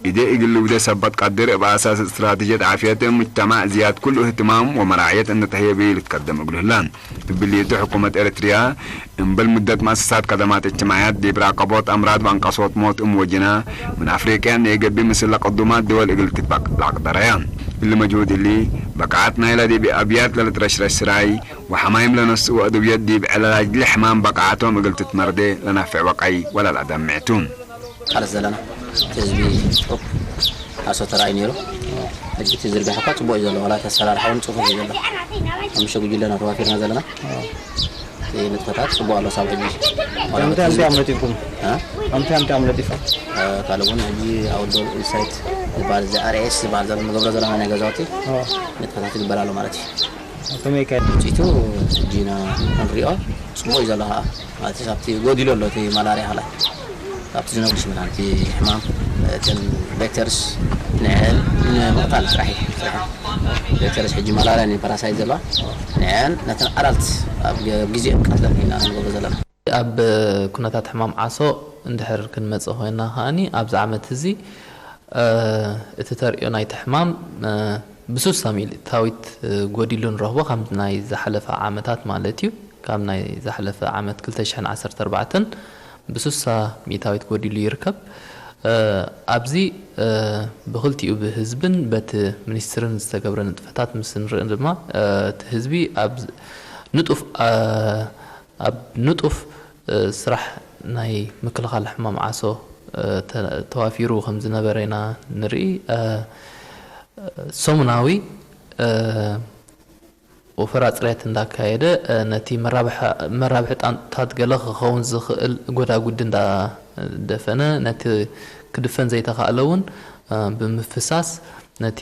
ኢዴ እግል ልውደ ሰበት ቀድር እብ ኣሳስ እስትራትጀት ዓፍየት ሙጅተማዕ ዝያድ ኩሉ እህትማም ወመራዕየት እንተህየቢ ልትከደም እግልህላ። እብሊቱ ሕኩመት ኤረትርያ እምበል ሙደት መእሰሳት ከደማት እጅትማዕያት ዲብ ራቀቦት ኣምራድ ወአንቀሶት ሞት እም ወጅና ምን አፍሪቅያ ንኤገቢ ምስል ለቀዱማት ድወል እግል ትበቅ ለአቅደረያ። እሊ መጅሁድ እሊ በቃዓት ናይላ ዲብ አብያት ለልትረሽረሽ ስራይ ወሐማይም ለነስኡ አድውየት ዲብ ዕለላጅ ለሕማም በቃዓቶም እግል ትትመርዴ ለናፍዕ ወቀይ ወለልአደምዕ ቱ። ቃልስ ዘለና እቲ ህዝቢ ጽሑፍ ሓሶት ተራእዩ ነይሩ። ሕጂ እቲ ዝርግሐ እኳ ጽቡቕ እዩ ዘሎ፣ ዋላ እቲ ኣሰራርሓ እውን ጽፉፍ እዩ ዘሎ። ሓሙሽተ ጉጅለና ተዋፊርና ዘለና። እቲ ንጥፈታት ጽቡቕ ኣሎ ሳብ ሕጂ። ዋላ ከምቲ በቲ ኣምቲ ህዝቢ ኣምለጢፍኩም? እ? ከምቲ ኣምቲ ኣምለጢፋ? እ፣ ካልእ እውን ሕጂ ኣውዶል ኢንሳይት ዝበሃል፣ እዚ ኣር ኤስ ዝበሃል ዘሎ ንገብሮ ዘለና ናይ ገዛውቲ ኦ። ንጥፈታት ይግበር ኣሎ ማለት እዩ። ከመይ ከ? ውፅኢቱ ሕጂ ኢና ክንሪኦ። ጽቡቕ እዩ ዘሎ ከዓ። ማለት ኣብቲ ጎዲሉ ኣሎ እቲ ማላርያ ኸላይ። ኣብቲ ዝነግርሽ መድሃንቲ ሕማም እተን ቬክተርስ ንዕን ንምቕታል ጥራሕ እዩ። ቬክተርስ ሕጂ ማላርያ ን ፓራሳይት ዘለዋ ንዕን ነተን ኣዳልት ኣብ ገ-፣ ግዜኦም ቀትለን ኢና ንገብሮ ዘለና። ኣብ ኩነታት ሕማም ዓሶ እንድሕር ክንመጽእ ኮይና ከኣኒ ኣብዚ ዓመት እዚ እ፣ እቲ ተርእዮ ናይቲ ሕማም፣ እ፣ ብሱሳ ሚእታዊት፣ እ፣ ጎዲሉ ንረኽቦ፣ ካብ ናይ ዝሓለፈ ዓመታት ማለት እዩ። ካብ ናይ ዝሓለፈ ዓመት ክልተ ሽሕን ዓሰርተ ኣርባዕተን ብሱሳ ሚእታዊት ጎዲሉ ይርከብ። እ፣ ኣብዚ፣ እ፣ ብኽልቲኡ ብህዝብን በቲ ሚኒስትርን ዝተገብረ ንጥፈታት ምስ ንርኢ ድማ፣ እ፣ እቲ ህዝቢ ኣብ ዝ-፣ ንጡፍ፣ እ፣ ኣብ ንጡፍ፣ እ፣ ስራሕ ናይ ምክልኻል ሕማም ዓሶ፣ እ፣ ተ-፣ ተዋፊሩ ከም ዝነበረ ኢና ንርኢ። እ፣ ሰሙናዊ፣ እ፣ ወፈራ ጽሬት እንዳካየደ፣ እ፣ ነቲ መራብሐ-፣ መራብሒ ጣንጡታት ገለ ክኸውን ዝኽእል ጎዳጉዲ እንዳደፈነ፣ ነቲ ክድፈን ዘይተኻእለ እውን፣ እ፣ ብምፍሳስ፣ ነቲ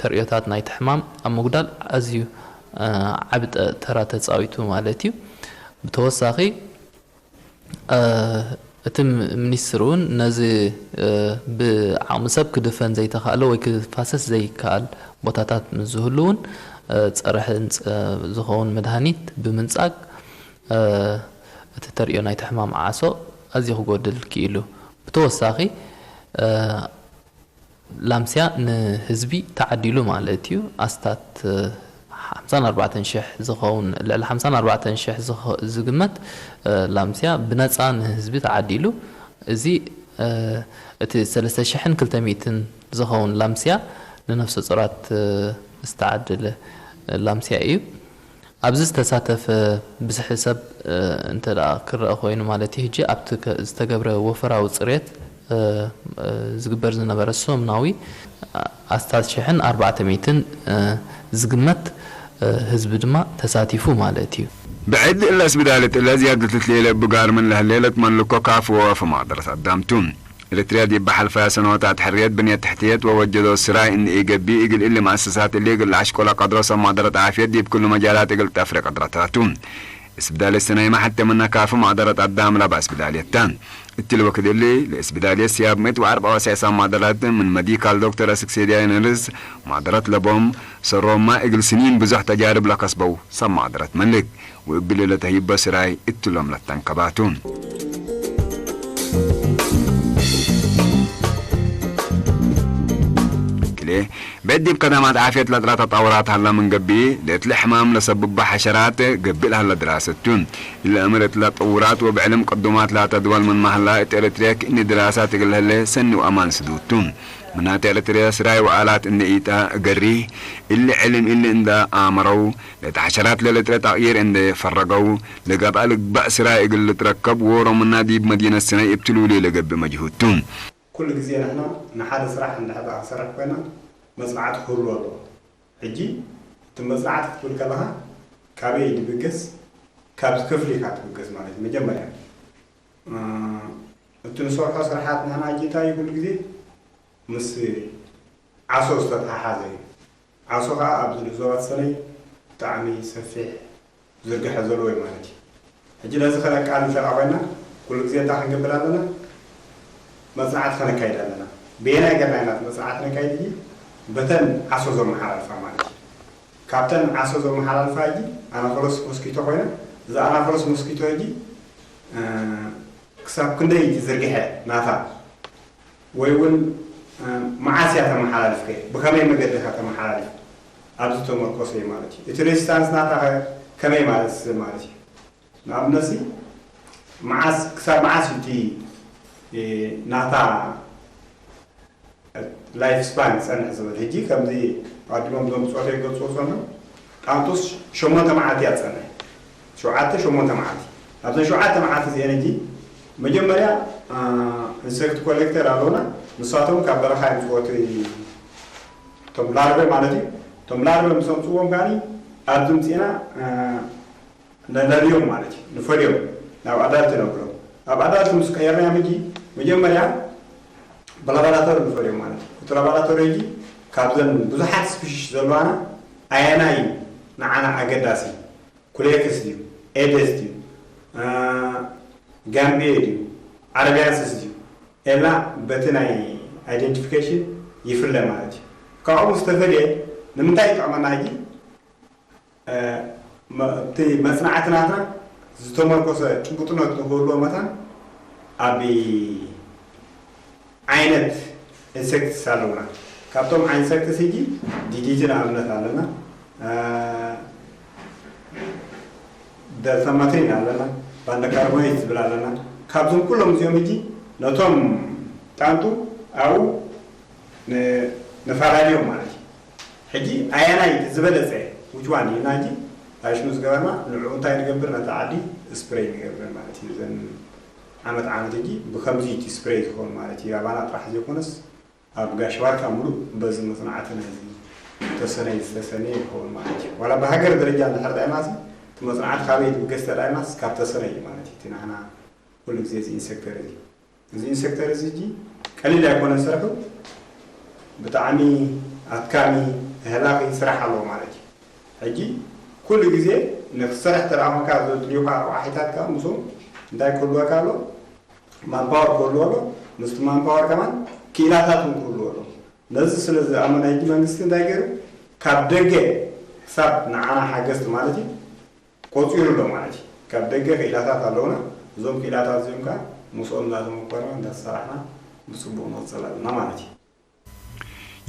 ተርእዮታት ናይቲ ሕማም ኣብ ምጉዳል ኣዝዩ ዓቢ ተራ ተጻዊቱ ማለት እዩ። ብተወሳኺ እቲ ሚኒስትር እውን ነዚ ብዓቕሚ ሰብ ክድፈን ዘይተኻእለ ወይ ክፋሰስ ዘይከኣል ቦታታት ምስ ዝህሉ እውን ጸረ ሕንጸ ዝኸውን መድሃኒት ብምንጻግ እቲ ተርእዮ ናይቲ ሕማም ዓሶ ኣዝዩ ክጎድል ክኢሉ። ብተወሳኺ ላምስያ ንህዝቢ ተዓዲሉ ማለት እዩ። ኣስታት ሓምሳን ኣርባዕተን ሽሕ ዝኸውን ልዕሊ ሓምሳን ኣርባዕተን ሽሕ ዝግመት ላምስያ ብነፃ ንህዝቢ ተዓዲሉ። እዚ እቲ ሰለስተ ሽሕን ክልተ ሚእትን ዝኸውን ላምስያ ንነፍሰ ጾራት ዝተዓደለ ላምስያ እዩ። ኣብዚ ዝተሳተፈ ብዝሒ ሰብ እንተ ደኣ ክረኣ ኮይኑ ማለት እዩ። ሕጂ ኣብቲ ዝተገብረ ወፈራዊ ጽሬት ዝግበር ዝነበረ ሰሙናዊ ኣስታት ሽሕን ኣርባዕተ ሚእትን ዝግመት ህዝቢ ድማ ተሳቲፉ ማለት እዩ። ብዕድ እለ ስብዳለት እለ ዝያደትት ሌለ ብጋር ምን ለህሌለት መንልኮ ካፍ ወወፍ ማቅደረት ኣዳምቱ። ኤርትርያ ዲብ በሓልፋያ ሰነወታት ሕርየት ብንየት ትሕትየት ወወጀዶ ስራይ እንኢገቢ እግል እሊ መኣሰሳት እሊ እግል ለኣሽቆላ ቀድሮ ሰብ ማደረት ዓፍየት ዲብ ክሉ መጃላት እግል ጠፍረ ቀድረታቱ። እስብዳልየት ሰናይ ማሕተመና ካፍ ማደረት ኣዳም ላባ እስብዳልየታ። እትል ወክድ እሊ ለእስብዳልየት ሲያብ ምእት ወኣርባ ወሳይ ሰብ ማደረት ምን መዲካል ዶክተር ኣስክሴድያ ነርስ ማደረት ለቦም ሰሮማ እግል ስኒን ብዙሕ ተጃርብ ለከስበው ሰብ ማደረት መልክ። ወእብሊ ለተህይቦ ስራይ እትሎም ለተንከባቱ። ክሌ በዲብ ከዳማት ዓፍየት ለጥራ ተጣውራት ሃላ ምን ገቢ ለእትሊ ሕማም ለሰብባ ሐሸራት ገቢ ለሃላ ድራሰቱ። እለ እምር እትላ ጠውራት ወብዕልም ቅዱማት ላተድወል ምን ማህላ እት ኤርትርያ ክእኒ ድራሳት እግል ህለ ሰኒ ወአማን ስዱቱ። ምናተ ኤርትርያ ስራይ ወአላት እንደ ኢጣ ገሪ እሊ ዕልም እሊ እንደ አመረው ለተሐሸራት ለልጥረ ጣቕይር እንደ ፈረገው ለጋብኣ ልግባእ ስራይ እግል ልትረከብ ዎሮምና ዲብ መዲነት ስናይ እብትሉሊ ለገብእ መጅሁድቱ። ኩሉ ግዜ ንሕና ንሓደ ስራሕ እንድሕር ደኣ ክንሰርሕ ኮይና መጽናዕቲ ክህሉ ኣለዎ። ሕጂ እቲ መጽናዕቲ ክትብል ከለኻ ካበይ ድብገስ? ካብዚ ክፍሊ ኢኻ ትብገስ ማለት እዩ። መጀመርያ እቲ ንሰርሖ ስራሓት ንሕና ሕጂ እንታይ እዩ ኩሉ ግዜ ምስ ዓሶ ዝተተሓሓዘ እዩ። ዓሶ ኸዓ ኣብዚ ንዞባ ሰነይ ብጣዕሚ ሰፊሕ ዝርግሐ ዘለዎ እዩ ማለት እዩ። ሕጂ ነዚ ከነቃልል እንተ ደኣ ኮይና ኩሉ ግዜ እንታይ ክንገብር ኣለና? መጽናዕቲ ከነካይድ ኣለና። ብየናይ ገርና ኢና እቲ መጽናዕቲ ነካይድ? ሕጂ በተን ዓሶ ዘመሓላልፋ ማለት እዩ። ካብተን ዓሶ ዘመሓላልፋ ሕጂ ኣናፈለስ ሞስኪቶ ኮይና እዛ ኣናፈለስ ሞስኪቶ ሕጂ ክሳብ ክንደይ ዝርግሐ ናታ ወይ እውን መዓስ እያ ተመሓላልፍ ከ ብኸመይ መገዲ ከ ተመሓላልፍ ኣብዚ ተመርኮሰ እዩ ማለት እዩ። እቲ ሬዚስታንስ ናታ ከ ከመይ ማለት ማለት እዩ? ንኣብነት ሲ መዓስ ክሳብ መዓስ እዩ እቲ ናታ ላይፍ ስፓን ክጸንሕ ዝብል። ሕጂ ከምዚ ኣቀዲሞም እዞም ብጾተይ ክገልጽዎ ዝጸንሑ ጣንጡስ ሸሞንተ መዓልቲ እያ ትጸንሕ። ሸውዓተ ሸሞንተ መዓልቲ። ኣብዘን ሸውዓተ መዓልቲ እዚአን ሕጂ መጀመርያ ኢንሰክት ኮሌክተር ኣለውና። ንሳቶም ካብ በረኻ እዮም ዝወቱ። እቶም ላርበ ማለት እዩ። እቶም ላርበ ምስ ኣምጽዎም ከኣ ኣብዚ ምጽእና ነለልዮም ማለት እዩ። ንፈልዮም ናብ ኣዳልት ነብሎም። ኣብ ኣዳልት ምስ ቀየርናዮም ሕጂ መጀመርያ ብላባራቶሪ ንፈልዮም ማለት እዩ። እቲ ላባራቶሪ ሕጂ ካብዘን ብዙሓት ስፒሽስ ዘለዋና ኣየናይ እዩ ንዓና ኣገዳሲ? ኩሌክስ ድዩ? ኤደስ ድዩ? ጋምቤ ድዩ? ዓረቢያንስስ ድዩ? ኤላ በቲ ናይ ኣይደንቲፊኬሽን ይፍለ ማለት እዩ። ካብኡ ምስ ተፈልየ ንምንታይ ይጠቕመና ሕጂ? እቲ መጽናዕቲ ናትና ዝተመርኮሰ ጭቡጥነት ንክህልዎ መታን ኣብ ዓይነት ኢንሴክትስ ኣለውና። ካብቶም ኢንሴክትስ ሕጂ ዲዲቲ ንኣብነት ኣለና፣ ደልታማትሪን ኣለና፣ ባንደካርቦኔት ዝብል ኣለና። ካብዞም ኩሎም እዚኦም ሕጂ ነቶም ጣንጡ ኣብኡ ንፋላልዮም ማለት እዩ። ሕጂ ኣየናይ ዝበለጸ which one ኢልና ሕጂ ራሽኑ ዝገበርና ንዕኡ እንታይ ንገብር ነቲ ዓዲ ስፕሬይ ንገብር ማለት እዩ። ዘን ዓመት ዓመት ሕጂ ብከምዚ እቲ ስፕሬይ ዝኸውን ማለት እዩ። ኣባና ጥራሕ ዘይኮነስ ኣብ ጋሽ ባርካ ሙሉእ በዚ መጽናዕቲ ናይዚ ተሰነይ ዝተሰነየ ይኸውን ማለት እዩ። ዋላ ብሃገር ደረጃ እንድሕር ዳይማሲ እቲ መጽናዕቲ ካበይ ትብገስ ተዳይማስ ካብ ተሰነይ እዩ ማለት እዩ። እቲ ናህና ኩሉ ግዜ እዚ ኢንሴክተር እዚ እዚ ኢንሴክተር እዚ ሕጂ ቀሊል ኣይኮነን ስርሑ። ብጣዕሚ ኣትካሚ፣ ተህላኺ ስራሕ ኣለዎ ማለት እዩ። ሕጂ ኩሉ ግዜ ንክትሰርሕ ተደኣ ኮንካ ዘድልዩካ ረቋሒታት ከኣ ምስኦም እንታይ ክህልወካ ኣሎ? ማንፓወር ክህልዎ ኣሎ። ምስቲ ማንፓወር ከማን ክኢላታት እውን ክህልዎ ኣሎ። ነዚ ስለ ዝኣመነ ሕጂ መንግስቲ እንታይ ገይሩ? ካብ ደገ ክሳብ ንዓና ሓገዝቲ ማለት እዩ ቆጺሩ ኣሎ ማለት እዩ። ካብ ደገ ክኢላታት ኣለውና። እዞም ክኢላታት እዚኦም ከኣ ምስኦም እንዳተመኮርና እንዳተሰራሕና ብጽቡቕ ንቕጽል ኣለና ማለት እዩ።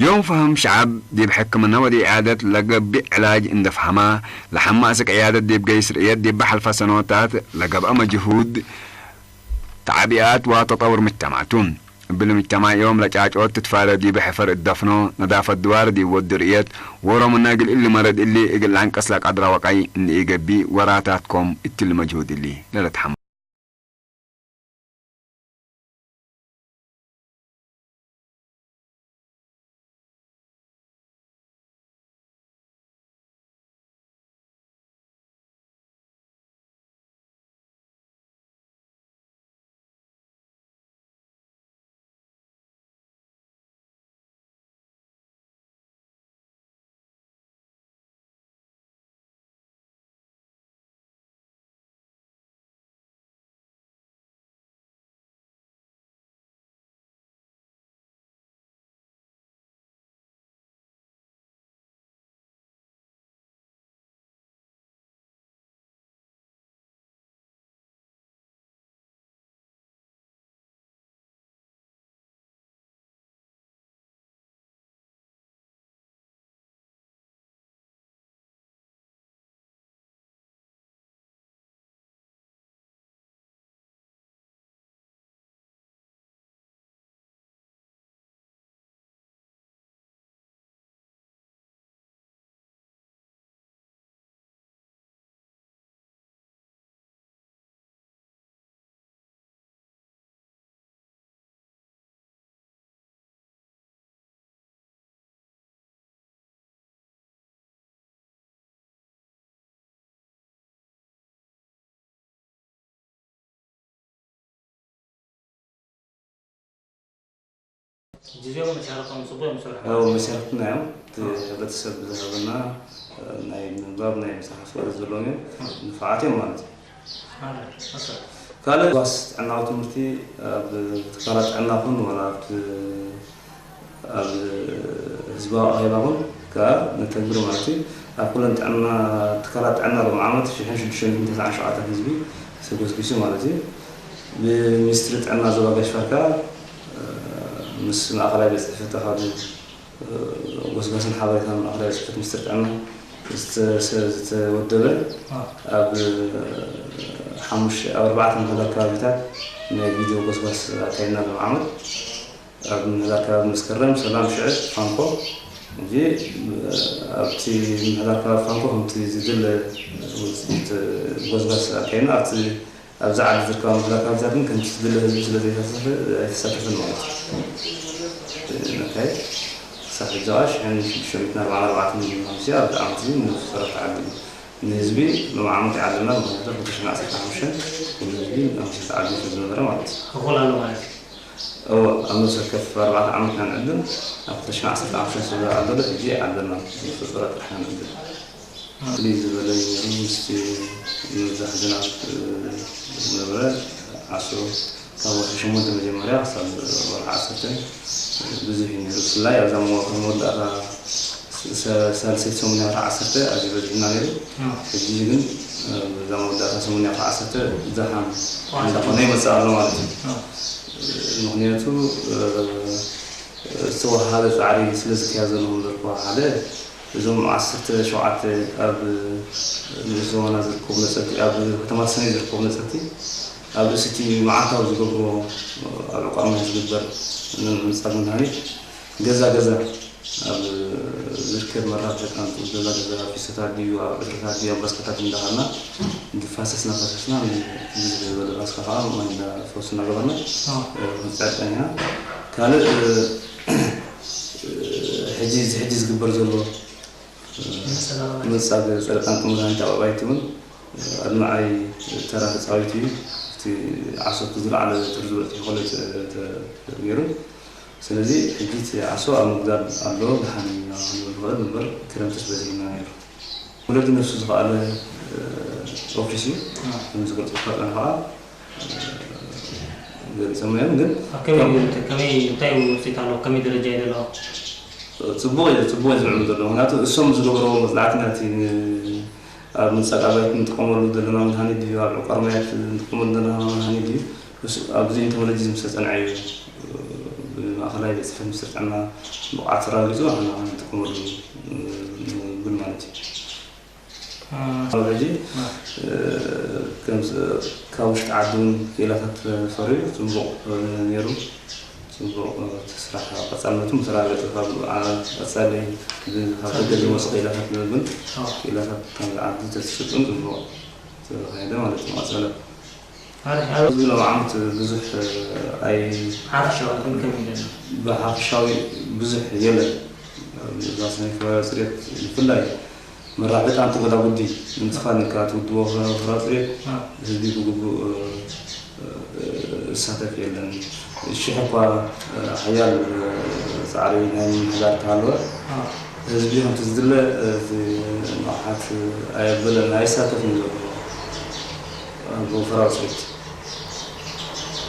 ዮም ፈህም ሸዓብ ዲብ ሕክምና ወዲ ዕያደት ለገብእ ዕላጅ እንደ ፈሀማ፣ ለሐማ እስክ ዕያደት ዲብ ገይስ ርእየት ዲብ በሐልፋ ሰኖታት ለገብአ መጅሁድ ተዓቢኣት ወተጠውር ምጅተማዕ ቱ። እብሊ ምጅተማዕ ዮም ለጫጮት ትትፋደ ዲብ ሕፈር እደፍኖ፣ ነዳፈት ድዋር ዲብ ወዲ ርእየት፣ ወሮምና እግል እሊ መረድ እሊ እግል ለአንቀስ ለቃድራ ወቃይ እንኢገብእ ወራታትኮም እትሊ መጅሁድ እሊ ለለትሐማ። ጊዜኦም መሻርኾም ጽቡቕ እዮም ዝሰርሑ። ኣዎ መሻርኽትና እዮም። እቲ ሕብረተሰብ ዝሃበና ናይ ምንባብ ናይ ምጽሓፍ ክእለት ዘለዎም እዮም። ንፉዓት እዮም ማለት እዩ። ካልእ ዋስ ጥዕናዊ ትምህርቲ ኣብ ትካላት ጥዕና ኹን ዋላ ኣብቲ ኣብ ህዝባዊ ኣኼባ እውን ከኣ ነተግብር ማለት እዩ። ኣብ ኩለን ጥዕና ትካላት ጥዕና ሎም ዓመት ሽሕን ሽዱሽተ ሚእትን ተስዓን ሸውዓተን ህዝቢ ተጎስጒሱ ማለት እዩ። ብሚኒስትሪ ጥዕና ዞባ ጋሽ ባርካ ምስ ማእኸላይ ቤት ፅሕፈት ኣኻዱ ጎስጓስን ሓበሬታን ማእኸላይ ቤት ፅሕፈት ሚኒስትሪ ጥዕና ዝተወደበ ኣብ ሓሙሽ ኣብ ኣርባዕተ ምሕዳር ከባቢታት ናይ ቪድዮ ጎስጓስ ኣካይድና ሎም ዓመት። ኣብ ምምሕዳር ከባቢ መስከረም፣ ሰላም፣ ሽዕብ፣ ፋንኮ ሕጂ ኣብቲ ምምሕዳር ከባቢ ፋንኮ ከምቲ ዝድለ ውፅኢት ጎስጓስ ኣካይድና ኣብቲ ኣብዛ ዓዲ ዝርከባ ምምሕዳር ከባቢታት ግን ከምቲ ዝድለ ህዝቢ ስለ ዘይተሳተፈ ኣይተሳተፈን ማለት እዩ። ነካይድ ክሳብ ሕጂ ከዓ ሽሕን ሽዱሽተ ሚእትን ኣርባዓን ኣርባዕተን ሚሊዮን ሃምስያ ኣብቲ ዓመት እዚ ንፍጠራ ተዓዲሉ ንህዝቢ ሎም ዓመት ይዓድልና ምክንያቱ ክልተ ሽሕን ዓሰርተ ሓሙሽተን ኩሉ ህዝቢ ናብ ስራሕ ተዓዲሉ ስለ ዝነበረ ማለት እዩ። ክኾል ኣሎ ማለት እዩ። እወ ኣብ ነብሰ ወከፍ ኣርባዕተ ዓመት ኢና ንዕድል ኣብ ክልተ ሽሕን ዓሰርተ ሓሙሽተን ስለ ዝዓደለ ሕጂ ኣይዓደልናን ንፍጠራ ጥራሕ ኢና ንዕድል። ፍልይ ዝበለ እዩ ነይሩ ምስቲ ምብዛሕ ዝናብ ዝነበረ ዓስሩ ካብ ወርሒ ሸሞንተ መጀመርያ ክሳብ ወርሒ ዓሰርተ ብዙሕ እዩ ነይሩ ብፍላይ ኣብዛ መወዳእታ ሳልሰይቲ ሰሙን ወርሒ ዓሰርተ ኣዝዩ በዚሑና ነይሩ ሕጂ ግን እዛ መወዳእታ ሰሙን ወርሒ ዓሰርተ ዝሓም እንዳኾነ ይመፅእ ኣሎ ማለት እዩ ምኽንያቱ ዝተወሃበ ፃዕሪ ስለ ዝካየድ ዘሎ ከም ዘልኩዋ ሓደ እዞም ዓሰርተ ሸውዓተ ኣብ ንኡስ ዞባና ዝርከቡ ነፀርቲ ኣብ ከተማ ሰሜን ዝርከቡ ነፀርቲ ኣብ ርእሲ እቲ መዓልታዊ ዝገብርዎ ኣብ ዕቋር ማይ ዝግበር ምምፃግ መድሃኒት ገዛ ገዛ ኣብ ዝርከብ መራብሒ ደቂ ኣንስትዮ ገዛ ገዛ ኣብ ፊስቶታት ድዩ ኣብ ዕትሮታት ድዩ ኣብ ባስካታት እንዳኸድና ብፋሰስ እናፈሰስና ብዙሕ ዝበለ ባስካ ከዓ ማይ እንዳፈወሱ እናገበርና ክንፅዕር ፀኒሕና። ካልእ ሕጂ እዚ ሕጂ ዝግበር ዘሎ ምፃግ ፀረ ጣንቂ መድሃኒት ኣብ ኣባይቲ እውን ኣድማዓይ ተራ ተፃዊቱ እዩ። እቲ ዓሰርተ ዝለዓለ ትርዚ በፂሑ ከሎ ገይሩ ስለዚ ሕጂ እቲ ዓሶ ኣብ ምግዳል ኣሎ፣ ደሓን ኢና ክንብል ንኽእል እምበር ክረምትስ በዚሕና ነይሩ። ወለዲ ነፍሱ ዝኸኣለ ኦፊስ እዩ። ከም ዝገልፅካ ጸንሓ ገሊጾም እዮም ግን ከመይ እንታይ ውፅኢት ኣለዎ? ከመይ ደረጃ እዩ ዘለዎ? ፅቡቅ እዩ ፅቡቅ እዩ ዝምዕሉ ዘሎ። ምክንያቱ እሶም ዝገበረዎ መፅናዕቲ ነቲ ኣብ ምፀቃ ባይት ንጥቀመሉ ዘለና መድሃኒት ድዩ ኣብ ዕቋር ማያት ንጥቀመሉ ዘለና መድሃኒት ድዩ ኣብዚ ኢንቶሞሎጂ ዝምሰፀንዐ እዩ። ብማእኸላይ ቤት ፅሕፈት ሚኒስትር ጥዕና ብቕዓት ተረጋጊፁ ንሕና ንጥቀመሉ ንብል ማለት እዩ። ሕጂ ካብ ውሽጢ ዓዲ እውን ክኢላታት ፈርዩ ፅቡቕ ነይሩ። ፅቡቕ እቲ ስራሕ ቀፃልነቱ ምተረጋገፀ ካብ ቀፃሊ ካብ ደገ ዝመፁ ክኢላታት ንብል ክኢላታት ካብ ዓዲ ተተሰጥኡን ፅቡቕ ተኻየደ ማለት እዩ። ቀፀለ። ህዝቢ ሎም ዓመት ብዙሕ ኣይ ሓፈሻዊ ግን ከመይ ዘሎ? ብሓፈሻዊ ብዙሕ የለን። እዛ ሰሜን ከባቢ ፅሬት ብፍላይ መራብሕቲ ኣንቲ ጎዳጉዲ ንምትፋል ኢልካ ትውድቦ ወፍራ ፅሬት ህዝቢ ብግቡእ ዝሳተፍ የለን። ሽሕ እኳ ሓያል ፃዕሪ ናይ ምምሕዳር ተሃለወ ህዝቢ ከምቲ ዝድለ እቲ ንቕሓት ኣየበለን ኣይሳተፍን ዘሎ። ብወፈራዊ ፅሬት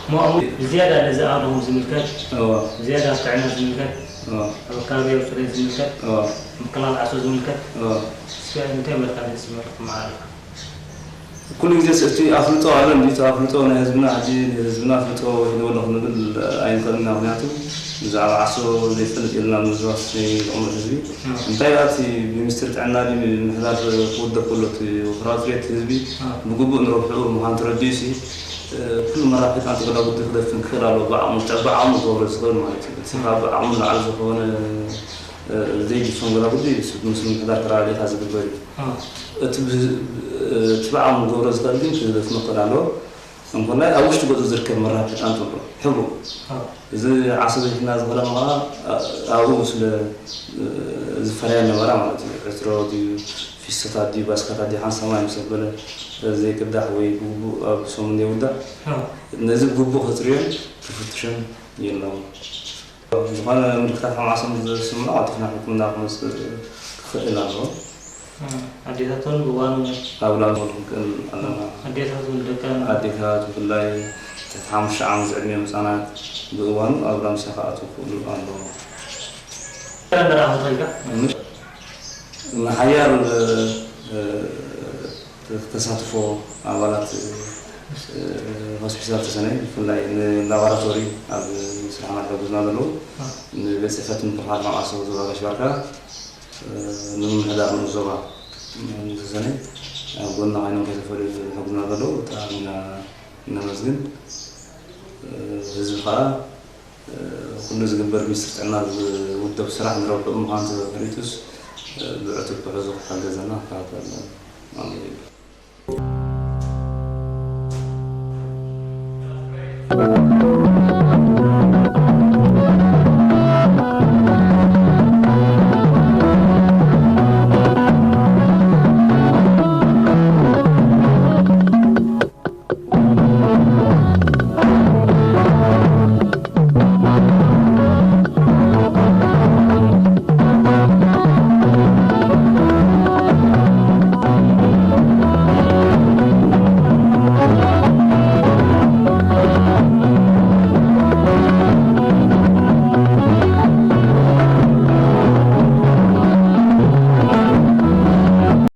እሞ ኣብኡ ብዝያዳ ነዚ ኣእምሮኹም ዝምልከት እዋ ዝያዳ ኣብ ጥዕና ዝምልከት እዋ ኣብ ኣከባቢያዊ ፅሬት ዝምልከት እዋ ምክላል ዓሶ ዝምልከት እዋ እስከ እንታይ መልካ ነዚ ትምህርቲ መዓረካ? ኩሉ ግዜ እቲ ኣፍልጦ ኣሎ እንዲ እቲ ኣፍልጦ ናይ ህዝብና ሕጂ ንህዝብና ኣፍልጦ ሂበሎ ክንብል ኣይንኽእልን ኢና። ምክንያቱ ብዛዕባ ዓሶ ዘይፈልጥ የለና ምዝባስ ናይ ልቕሙዕ ህዝቢ እንታይ ደኣ እቲ ብሚኒስትሪ ጥዕና ድዩ ምምሕዳር ክውደብ ከሎ እቲ ወፍራዊ ፅሬት ህዝቢ ብግቡእ ንረብሕኡ ምዃኑ ተረዲኡ ሲ ኩሉ መራሕቲ ሓንቲ ክዳውንቲ ክደፍን ክኽእል ኣለዎ። ብዓቕሙ ብዓቕሙ ክገብሮ ዝኽእል ማለት እዩ። እቲ ካብ ዓቕሙ ንላዕሊ ዝኾነ ዘይድፍን ገዛ ጉዲ ምስ ምምሕዳር ተረዳዲእካ ዝግበር እዩ። እቲ ብዓቕሙ ክገብሮ ዝኽእል ግን ክደፍኖ ክኽእል ኣለዎ። እንኮላይ ኣብ ውሽጢ ገፁ ዝርከብ መራሕቲ ሓንቲ ንብሎ ሕቡእ እዚ ዓሶ ዘይሕና ዝኸለማ ከዓ ኣብኡ ስለ ዝፈረያ ነበራ ማለት እዩ። ዕትሮ ድዩ ፊስቶታት ድዩ ባስካታት ድዩ ሓንሳብ ማይ ምስ ኣበለ ዘይቅዳሕ ወይ ብግቡእ ኣብ ሰሙን ዘይውዳእ ነዚ ብግቡእ ከፅርዮን ክፍትሾን የለዎም። ዝኾነ ምልክታት ሕማም ዓሶ ምስ ዝስምዖ ቀልጢፍና ሕክምና ክመፅእ ክኽእል ኣለዎ። ኣዴታት እውን ብእዋኑ ኣብ ላብ ክንክእል ኣለና። ኣዴታት እውን ደቀን ኣዴታት ብፍላይ ትሕቲ ሓሙሽተ ዓመት ዝዕድሚኦም ህፃናት ብእዋኑ ኣብ ላምሳ ክኣትዉ ክኽእሉ ኣለዎም። ንረኣ ንኽእል ዶ? ንሓያል ተሳትፎ ኣባላት ሆስፒታል ተሰነይ ብፍላይ ንላቦራቶሪ ኣብ ስራሕና ዝሕግዙና ዘለዉ ንቤት ፅሕፈት ምክልኻል ሕማም ዓሶ ዞባ ጋሽ ባርካ ንምምሕዳር ንኡስ ዞባ ተሰነይ ኣብ ጎንና ኮይኖም ከይተፈልዩ ዝሕግዙና ዘለዉ ብጣዕሚ ኢና ነመስግን። ህዝቢ ከዓ ኩሉ ዝግበር ሚኒስትሪ ጥዕና ዝውደብ ስራሕ ንረብሕኡ ምዃኑ ተፈሊጡስ ብዕቱብ ክሕዞ ክሕገዘና ክከታተል ኣለዎ ይብል።